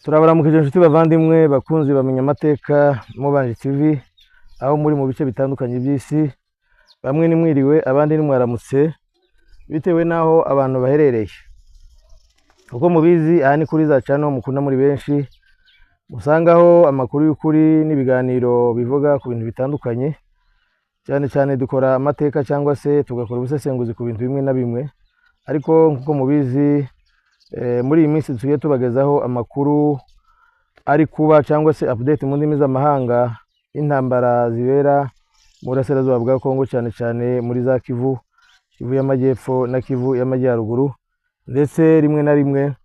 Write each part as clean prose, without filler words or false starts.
Turabaramukije inshuti bavandimwe bakunzi bamenya amateka Mubanje TV, aho muri mu bice bitandukanye by'isi, bamwe ni mwiriwe abandi ni mwaramutse bitewe naho abantu baherereye. Uko mubizi aha ni kuri za channel mukunda muri benshi, musangaho amakuru y'ukuri n'ibiganiro bivuga ku bintu bitandukanye. Cyane cyane dukora amateka cyangwa se tugakora ubusesenguzi ku bintu bimwe na bimwe, ariko nkuko mubizi muri iyi minsi tugiye tubagezaho amakuru ari kuba cyangwa se update mu ndimi z'amahanga y'intambara zibera mu burasirazuba bwa Kongo, cyane cyane muri za Kivu, Kivu y'Amajyepfo na Kivu y'Amajyaruguru, ndetse rimwe na rimwe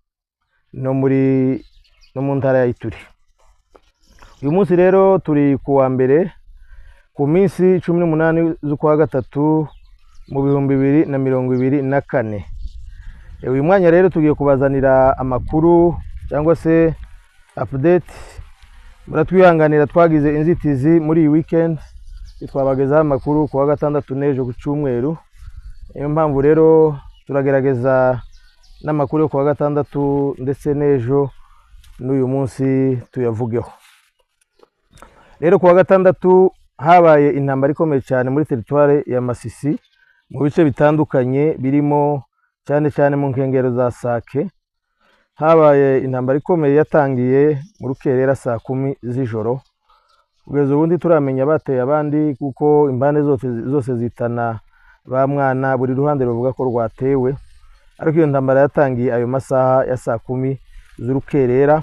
no mu ntara ya Ituri. Uyu munsi rero turi ku wa mbere ku minsi 18 z'ukwa gatatu mu 2024. Uyu mwanya rero tugiye kubazanira amakuru cyangwa se update. Muratwihanganira twagize inzitizi muri iyi weekend, twabagezaho amakuru ku wa gatandatu n'ejo ku cyumweru. Niyo mpamvu rero turagerageza n'amakuru yo ku wa gatandatu ndetse n'ejo n'uyu munsi tuyavugeho. Rero ku wa gatandatu habaye intambara ikomeye cyane muri teritware ya Masisi mu bice bitandukanye birimo cyane cyane mu nkengero za Sake. Habaye intambara ikomeye yatangiye mu rukerera saa 10 z'ijoro. Kugeza ubundi turamenya bateye abandi kuko impande zose zitana ba mwana, buri ruhande ruvuga ko rwatewe, ariko iyo ntambara yatangiye ayo masaha ya saa 10 z'urukerera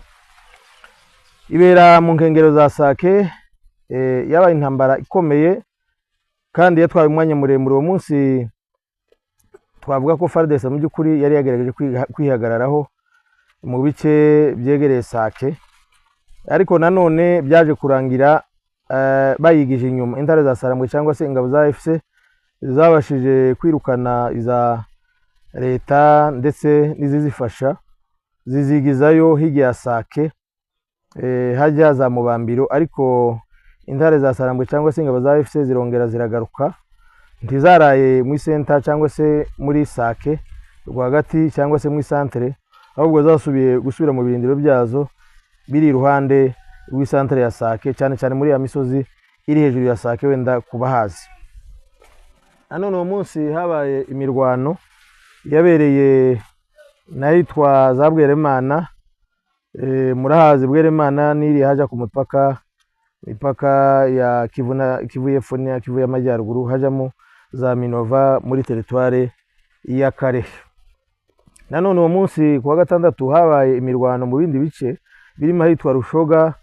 ibera mu nkengero za Sake. Yabaye intambara ikomeye kandi yatwaye umwanya muremure. Uwo munsi twavuga ko FARDC mu by'ukuri yari yagerageje kwihagararaho mu bice byegereye Sake, ariko nanone byaje kurangira bayigije inyuma. Intare za Sarambwe cyangwa se ingabo za AFC zabashije kwirukana iza leta ndetse n'izizifasha zizigizayo hirya ya Sake, hajya za Mubambiro, ariko intare za Sarambwe cyangwa se ingabo za AFC zirongera ziragaruka, ntizaraye muri senta cyangwa se muri Sake rwagati cyangwa se muri santere, ahubwo zasubiye gusubira mu birindiro byazo biri iruhande rw'isantere ya Sake, cyane cyane muri ya misozi iri hejuru ya Sake wenda kubahazi. Nanone uwo munsi habaye imirwano yabereye n'ahitwa za Bweremana. Murahazi Bweremana n'iri haja ku mupaka, mipaka ya Kivu na Kivu y'Epfo na Kivu y'Amajyaruguru, hajamo za Minova muri teritware ya Karehe. Nanone uwo munsi ku wa gatandatu habaye imirwano mu bindi bice birimo ahitwa Rushoga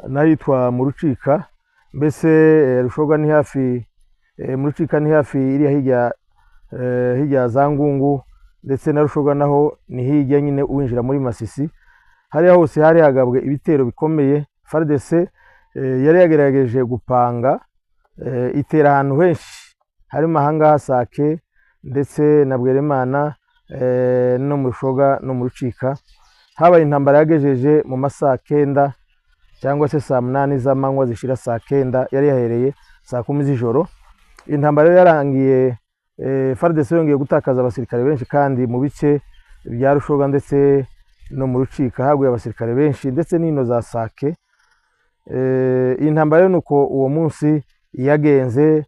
n'ahitwa mu Rucika. Mbese Rushoga ni hafi, mu Rucika ni hafi iri hirya za Ngungu, ndetse na Rushoga naho ni hirya nyine uwinjira muri Masisi. Hariya hose hari hagabwe ibitero bikomeye. FARDC yari yagerageje gupanga itera ahantu henshi harimo ahangaha Sake ndetse na Bweremana, no mu Rushoga no mu Rucika. Habaye intambara yagejeje mu masaha 9 cyangwa se saa 8 z'amanywa zishira saa 9, yari yahereye saa 10 z'ijoro. Intambara yarangiye FARDC yongeye gutakaza abasirikare benshi, kandi mu bice bya Rushoga ndetse no mu Rucika haguye abasirikare benshi ndetse n'ino za Sake. Intambara nuko uwo munsi yagenze,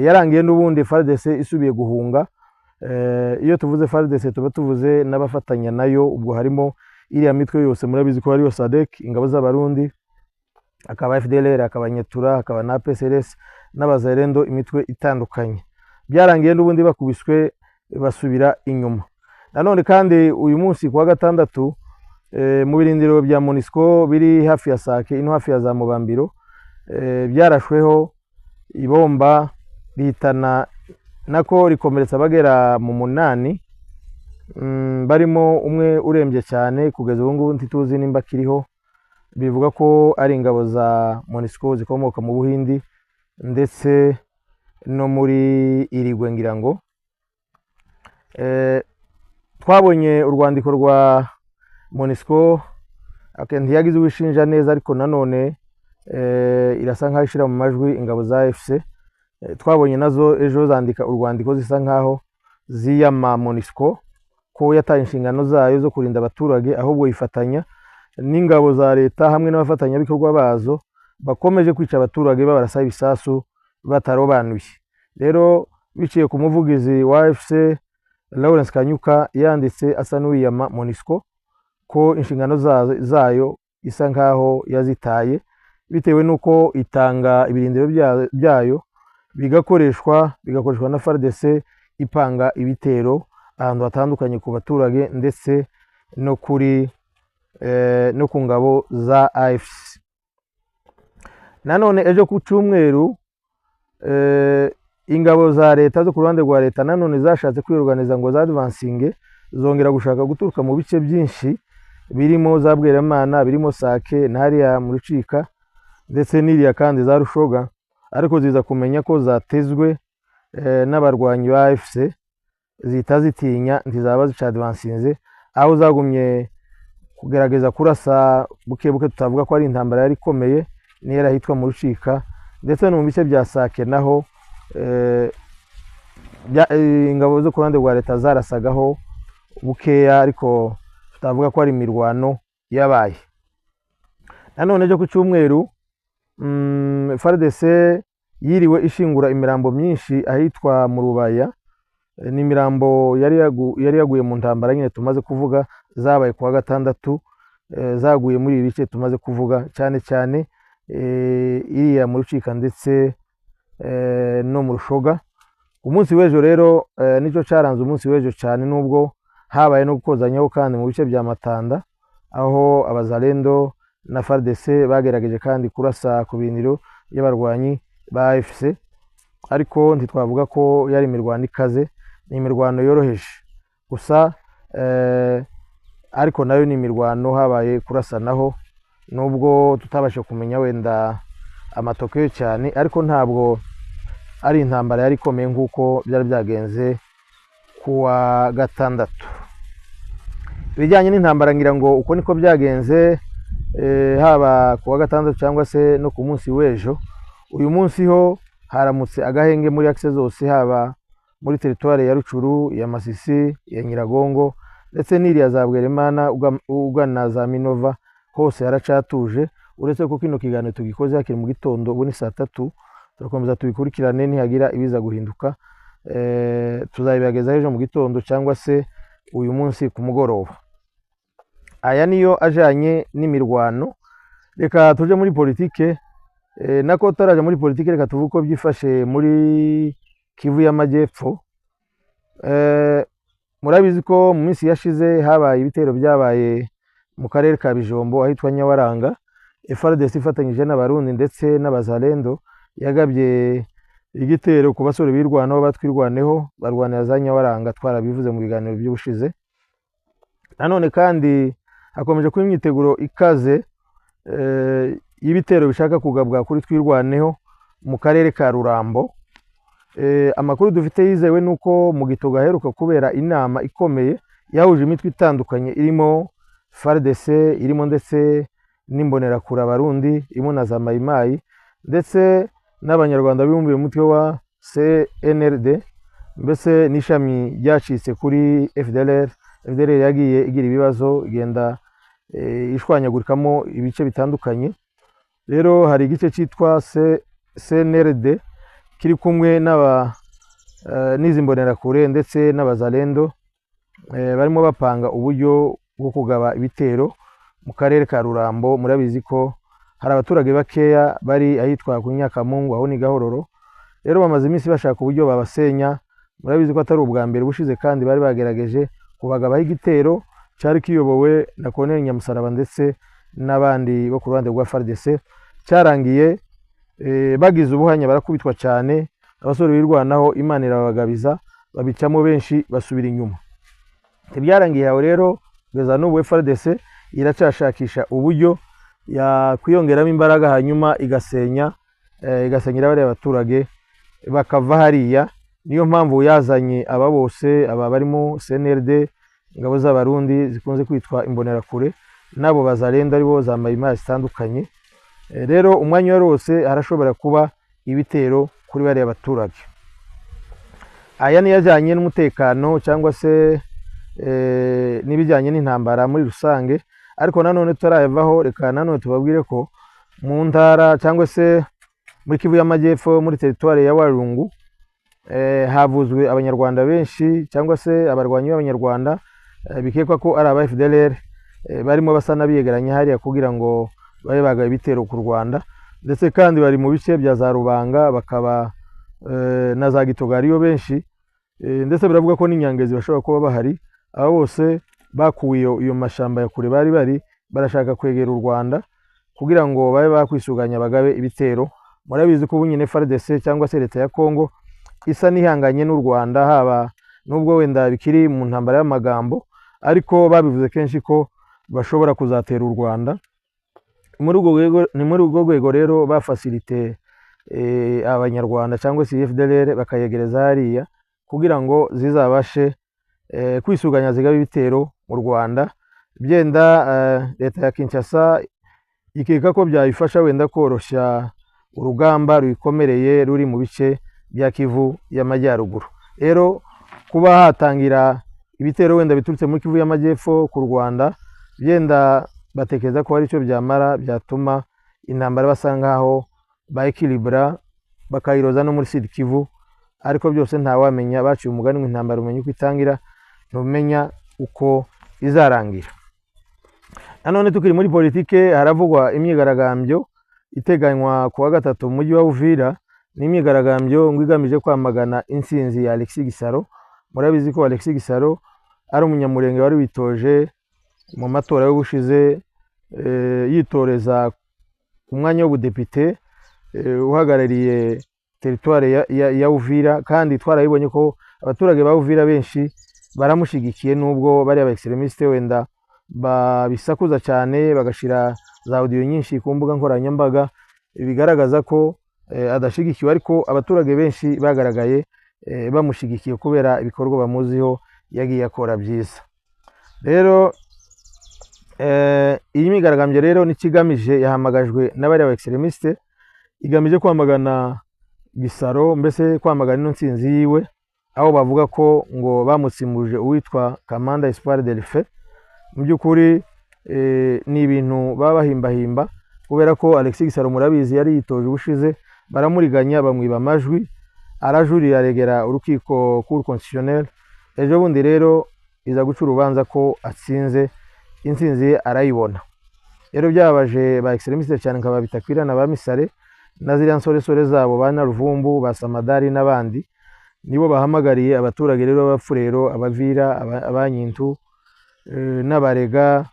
yarangiye n'ubundi FARDC isubiye guhunga. Iyo tuvuze FARDC tuba tuvuze n'abafatanya nayo, ubwo harimo iriya mitwe yose murabizi ko hariyo SADC, ingabo z'Abarundi, akaba FDLR, akaba Nyetura, akaba na PSLS n'abazarendo, imitwe itandukanye. Byarangiye n'ubundi bakubiswe basubira inyuma. Nanone kandi uyu munsi ku wa gatandatu mu birindiro bya MONUSCO biri hafi ya Sake ino hafi ya za Mubambiro, byarashweho ibomba rihitana nako rikomeretsa abagera mu 8, barimo umwe urembye cyane kugeza ubu ngubu ntituzi nimba kiriho. Bivuga ko ari ingabo za MONUSCO zikomoka mu Buhindi ndetse no muri Irigwe ngira ngo. Twabonye urwandiko rwa MONUSCO, ntiyagize uwishinja neza, ariko nanone irasa nkaho ishira mu majwi ingabo za AFC. Twabonye nazo ejo zandika urwandiko zisa nkaho ziyama MONUSCO ko yataye inshingano zayo zo kurinda abaturage, ahubwo yifatanya n'ingabo za leta hamwe n'abafatanyabikorwa bazo bakomeje kwica abaturage babarasa ibisasu batarobanuye. Rero biciye ku muvugizi wa AFC Lawrence Kanyuka, yanditse asa n'uwiyama MONUSCO ko inshingano zayo isa nkaho yazitaye, bitewe n'uko itanga ibirindiro byayo bigakoreshwa na FARDC ipanga ibitero ahantu hatandukanye ku baturage ndetse no kuri no ku ngabo za AFC. Nanone ejo ku cyumweru ingabo za leta zo ku ruhande rwa leta nanone zashatse kwiorganiza ngo zadvancinge, zongera gushaka guturuka mu bice byinshi birimo za Bweramana, birimo Sake na hariya mu Rucika ndetse n'iriya kandi za Rushoga, ariko ziza kumenya ko zatezwe n'abarwanyi ba AFC, zihita zitinya ntizaba zicadvancinze, aho zagumye kugerageza kurasa buke buke, tutavuga ko ari intambara yari ikomeye, niyo ahitwa mu Rucika ndetse no mu bice bya Sake naho ingabo zo ku ruhande rwa leta zarasagaho bukeya, ariko tutavuga ko ari imirwano yabaye. Nanone ejo ku cyumweru FARDC yiriwe ishingura imirambo myinshi ahitwa mu Rubaya. Ni imirambo yari yaguye mu ntambara nyine tumaze kuvuga zabaye kuwa gatandatu, zaguye muri ibi bice tumaze kuvuga, cyane cyane iriya mu Rucika ndetse no mu Rushoga. Umunsi w'ejo rero nicyo cyaranze umunsi w'ejo cyane, nubwo habaye no gukozanyaho kandi mu bice bya Matanda, aho abazalendo na FARDC bagerageje kandi kurasa ku biniro by'abarwanyi ba AFC, ariko ntitwavuga ko yari imirwano ikaze, ni imirwano yoroheje gusa, ariko nayo ni imirwano habaye kurasanaho, nubwo tutabasha kumenya wenda amatokeo cyane, ariko ntabwo ari intambara yari ikomeye nk'uko byari byagenze kuwa gatandatu. Ibijyanye n'intambara ngira ngo uko niko byagenze, haba kuwa gatandatu cyangwa se no ku munsi w'ejo. Uyu munsi ho haramutse agahenge muri axe zose, haba muri teritwari ya Rucuru, ya Masisi, ya Nyiragongo ndetse n'iriya za Bweremana ugana za Minova, hose haracatuje, uretse ko kino kiganiro tugikoze hakiri mu gitondo, ubu ni saa 3. Turakomeza tubikurikirane, nihagira ibiza guhinduka tuzabibagezaho ejo mu gitondo cyangwa se uyu munsi ku mugoroba. Aya niyo ajanye n'imirwano. Reka tuje muri politike, nako taraje muri politike, reka tuvuge uko byifashe muri Kivu y'Amajyepfo. Murabizi ko mu minsi yashize habaye ibitero byabaye mu karere ka Bijombo ahitwa Nyawaranga. FARDC ifatanyije n'Abarundi ndetse n'Abazalendo yagabye igitero ku basore birwanaho batwirwaneho barwanira za Nyawaranga, twarabivuze mu biganiro by'ubushize. Nanone kandi hakomeje kuba imyiteguro ikaze y'ibitero bishaka kugabwa kuri twirwaneho mu karere ka Rurambo. Amakuru dufite yizewe nuko mu Gitoga aheruka kubera inama ikomeye yahuje imitwe itandukanye irimo FARDC, irimo ndetse n'imbonerakure Abarundi, irimo na za Mayimayi ndetse n'Abanyarwanda bibumbiye umutwe wa CNRD, mbese n'ishami ryacitse kuri FDLR. FDLR yagiye igira ibibazo, igenda ishwanyagurikamo ibice bitandukanye. Rero hari igice cyitwa CNRD kiri kumwe n'izi mbonerakure ndetse n'abazalendo, barimo bapanga uburyo bwo kugaba ibitero mu karere ka Rurambo. Murabizi ko hari abaturage bakeya bari ahitwa ku Nyakamungu, aho ni Gahororo. Rero bamaze iminsi bashaka uburyo babasenya. Murabizi ko atari ubwa mbere, bushize kandi bari bagerageje kubagabaho igitero cyari kiyobowe na Colonel Nyamusaraba ndetse n'abandi bo ku ruhande rwa FARDC, cyarangiye bagize ubuhanya, barakubitwa cyane, abasore birwanaho Imana irabagabiza, babicamo benshi basubira inyuma. Ntibyarangiye aho rero, kugeza n'ubu FARDC iracashakisha uburyo yakwiyongeramo imbaraga, hanyuma igasenya igasenyera bariya abaturage bakava hariya. Niyo mpamvu yazanye aba bose, aba barimo CNRD, ingabo z'Abarundi zikunze kwitwa imbonerakure, nabo bazalenda aribo za Mayimayi zitandukanye. Rero umwanya wose harashobora kuba ibitero kuri bariya abaturage. Aya ni yajyanye n'umutekano cyangwa se n'ibijyanye n'intambara muri rusange, Ariko nanone tutarayavaho, reka nanone tubabwire ko mu ntara cyangwa se muri Kivu y'Amajyepfo, muri teritwari ya Walungu, havuzwe abanyarwanda benshi cyangwa se abarwanyi b'abanyarwanda, bikekwa ko ari aba FDLR, barimo basa n'abiyegeranya hariya kugira ngo babe bagaye ibitero ku Rwanda, ndetse kandi bari mu bice bya za Rubanga, bakaba na za Gitogariyo benshi, ndetse biravuga ko n'Inyangezi bashobora kuba bahari. Aba bose bakuwe iyo mashamba ya kure bari barashaka kwegera u Rwanda kugira ngo babe bakwisuganya bagabe ibitero. Murabizi ko ubu nyine FARDC cyangwa se leta ya Congo isa n'ihanganye n'u Rwanda, haba nubwo wenda bikiri mu ntambara y'amagambo, ariko babivuze kenshi ko bashobora kuzatera u Rwanda. Muri ubwo rwego, ni muri ubwo rwego rero bafasilite abanyarwanda cyangwa se FDLR bakayegereza hariya kugira ngo zizabashe kwisuganya zigabe ibitero mu Rwanda. Byenda leta ya Kinshasa ikeka ko byayifasha wenda koroshya urugamba ruyikomereye ruri mu bice bya Kivu y'Amajyaruguru. Rero kuba hatangira ibitero wenda biturutse muri Kivu y'Amajyepfo ku Rwanda, byenda batekereza ko hari icyo byamara, byatuma intambara basa nkaho bayikilibura bakayiroza no muri Sud Kivu. Ariko byose ntawamenya, baciye umugani ngo intambara umenya uko itangira ntumenya uko izarangira. Nanone tukiri muri politike, haravugwa imyigaragambyo iteganywa kuwa gatatu mu mujyi wa Uvira. Ni imyigaragambyo ngo igamije kwamagana intsinzi ya Alexis Gisaro. Murabizi ko Alexis Gisaro ari umunyamurenge wari witoje mu matora y'ubushize, yitoreza ku mwanya w'ubudepite, uhagarariye teritwari ya Uvira, kandi twarabibonye ko abaturage ba Uvira benshi baramushigikiye, nubwo bari aba extremiste wenda babisakuza cyane bagashira za audio nyinshi ku mbuga nkoranyambaga bigaragaza ko adashigikiwe, ariko abaturage benshi bagaragaye bamushigikiye kubera ibikorwa bamuziho yagiye akora byiza. Rero iyi myigaragambyo rero n'ikigamije, yahamagajwe n'abari aba extremiste, igamije kwamagana Gisaro, mbese kwamagana ino ntsinzi yiwe, aho bavuga ko ngo bamutsimuje uwitwa Kamanda Espoir Delphin. Mu by'ukuri ni ibintu baba bahimbahimba, kubera ko Alexis Gisaro murabizi yari yitoje ubushize, baramuriganya bamwiba amajwi, arajurira aregera urukiko Cour Constitutionnelle. Ejo bundi rero iza guca urubanza ko atsinze, intsinzi ye arayibona. Rero byababaje ba extremiste cyane nka ba Bitakwira na ba Misare na ziriya nsoresore zabo ba Naruvumbu, ba Samadari n'abandi, nibo bahamagariye abaturage rero b'Abafurero, Abavira, Abanyintu n'Abarega,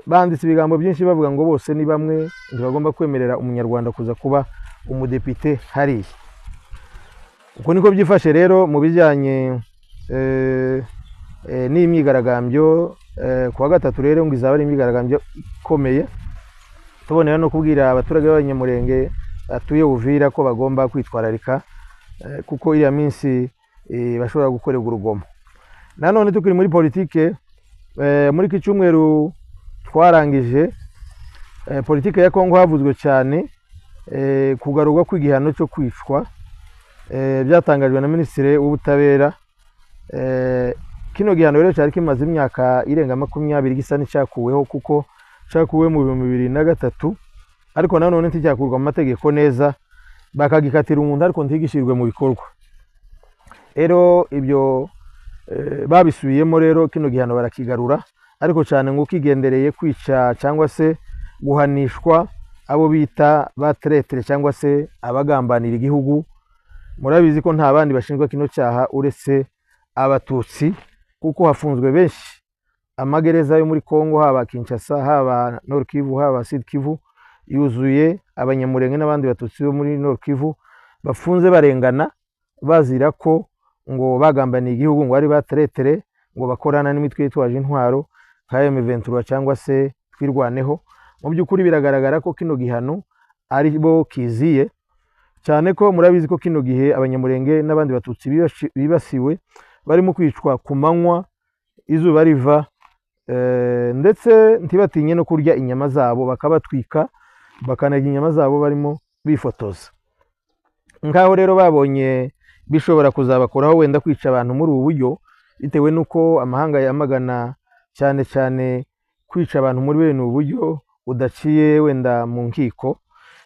banditse ibigambo byinshi bavuga ngo bose ni bamwe, ntibagomba kwemerera umunyarwanda kuza kuba umudepite hariya. Uko niko byifashe rero mu bijyanye n'imyigaragambyo kuwa gatatu. Rero ngo izaba ari imyigaragambyo ikomeye, tubonera no kubwira abaturage b'abanyamurenge batuye Uvira ko bagomba kwitwararika, kuko iriya minsi bashobora gukorerwa urugomo. Nanone tukiri muri politike, muri iki cyumweru twarangije, politike ya Kongo havuzwe cyane kugarurwa kw'igihano cyo kwicwa, byatangajwe na Minisitiri w'Ubutabera. Kino gihano rero cyari kimaze imyaka irenga 20 gisa n'icyakuweho, kuko cyakuwe mu 2003, ariko nanone nticyakurwa mu mategeko neza, bakagikatira umuntu ariko ntigishirwe mu bikorwa. Rero ibyo babisubiyemo, rero kino gihano barakigarura, ariko cyane ngo kigendereye kwica cyangwa se guhanishwa abo bita ba traître cyangwa se abagambanira igihugu. Murabizi ko nta bandi bashinjwa kino cyaha uretse abatutsi, kuko hafunzwe benshi. Amagereza yo muri Kongo, haba Kinshasa, haba Nord Kivu, haba Sud Kivu, yuzuye abanyamurenge n'abandi batutsi bo muri Nord Kivu bafunze barengana, bazira ko ngo bagambaniye igihugu, ngo ari ba traître, ngo bakorana n'imitwe yitwaje intwaro nka M23 cyangwa se Twirwaneho. Mu by'ukuri biragaragara ko kino gihano ari bo kiziye cyane, ko murabizi ko kino gihe abanyamurenge n'abandi batutsi bibasiwe, barimo kwicwa ku manywa izuba riva, ndetse ntibatinye no kurya inyama zabo, bakabatwika bakanarya inyama zabo barimo bifotoza. Nkaho rero babonye bishobora kuzabakoraho wenda kwica abantu muri ubu buryo, bitewe n'uko amahanga yamagana cyane cyane kwica abantu muri bene ubu buryo budaciye wenda mu nkiko.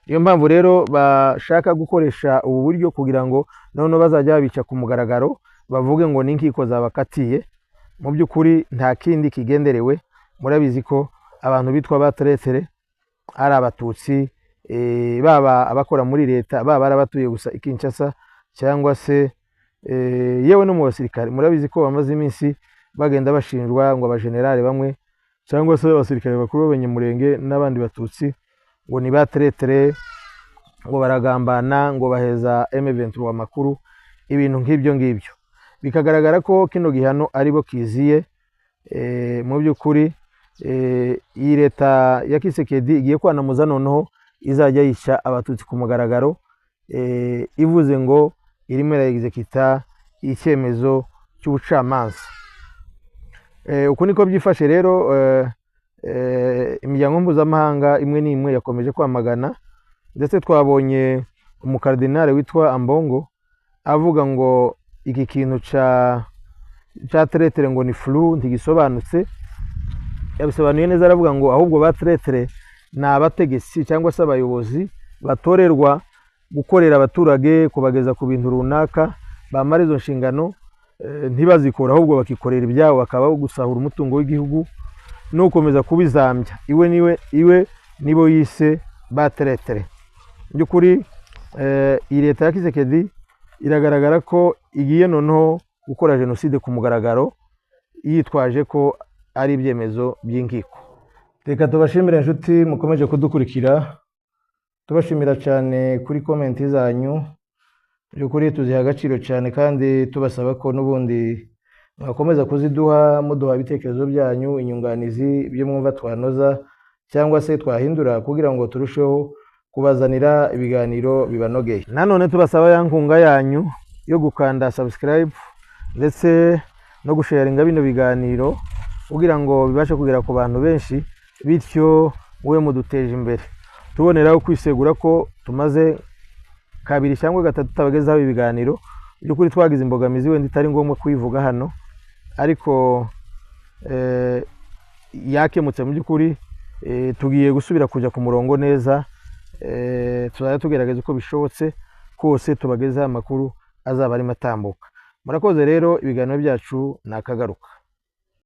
Niyo mpamvu rero bashaka gukoresha ubu buryo kugira ngo noneho bazajya babica ku mugaragaro, bavuge ngo n'inkiko zabakatiye. Mu by'ukuri nta kindi kigenderewe. Murabizi ko abantu bitwa ba traîtres ari abatutsi, baba abakora muri leta, baba ari abatuye gusa i Kinshasa, cyangwa se yewe no mu basirikare. Murabizi ko bamaze iminsi bagenda bashinjwa ngo abajenerali bamwe cyangwa se abasirikare bakuru b'Abanyamurenge n'abandi batutsi ngo ni ba traîtres, ngo baragambana, ngo baheza M23 amakuru, ibintu nk'ibyo ngibyo. Bikagaragara ko kino gihano aribo kiziye. Mu by'ukuri iyi leta ya Kisekedi igiye kwanamuza noneho izajya yica abatutsi ku mugaragaro, ivuze ngo irimo irayexecuta icyemezo cy'ubucamanza. Uku niko byifashe rero. Imiryango mpuzamahanga imwe n'imwe yakomeje kwamagana, ndetse twabonye umukardinale witwa Ambongo avuga ngo iki kintu ca traître ngo ni flou, ntigisobanutse. Yabisobanuye neza, aravuga ngo ahubwo ba traîtres ni abategetsi cyangwa se abayobozi batorerwa gukorera abaturage, kubageza ku bintu runaka, bamara izo nshingano ntibazikora, ahubwo bakikorera ibyabo, bakaba gusahura umutungo w'igihugu no gukomeza kubizambya. Iwe niwe iwe nibo yise ba traîtres. Mu by'ukuri iyi leta ya Kisekedi iragaragara ko igiye noneho gukora jenoside ku mugaragaro, yitwaje ko ari ibyemezo by'inkiko. Reka tubashimire inshuti mukomeje kudukurikira, tubashimira cyane kuri comment zanyu. By'ukuri tuziha agaciro cyane, kandi tubasaba ko n'ubundi mwakomeza kuziduha, muduha ibitekerezo byanyu, inyunganizi, ibyo mwumva twanoza cyangwa se twahindura kugira ngo turusheho kubazanira ibiganiro bibanogeye. Nanone tubasaba ya nkunga yanyu yo gukanda subscribe ndetse no gusharinga bino biganiro kugira ngo bibashe kugera ku bantu benshi, bityo mube muduteje imbere. Tuboneraho kwisegura ko tumaze kabiri cyangwa gatatu tutabagezaho ibiganiro. By'ukuri twagize imbogamizi wenda itari ngombwa kuyivuga hano, ariko yakemutse. Mu by'ukuri tugiye gusubira kujya ku murongo neza. Tuzajya tugerageza uko bishobotse kose tubagezeho amakuru azaba arimo atambuka. Murakoze rero, ibiganiro byacu ni akagaruka.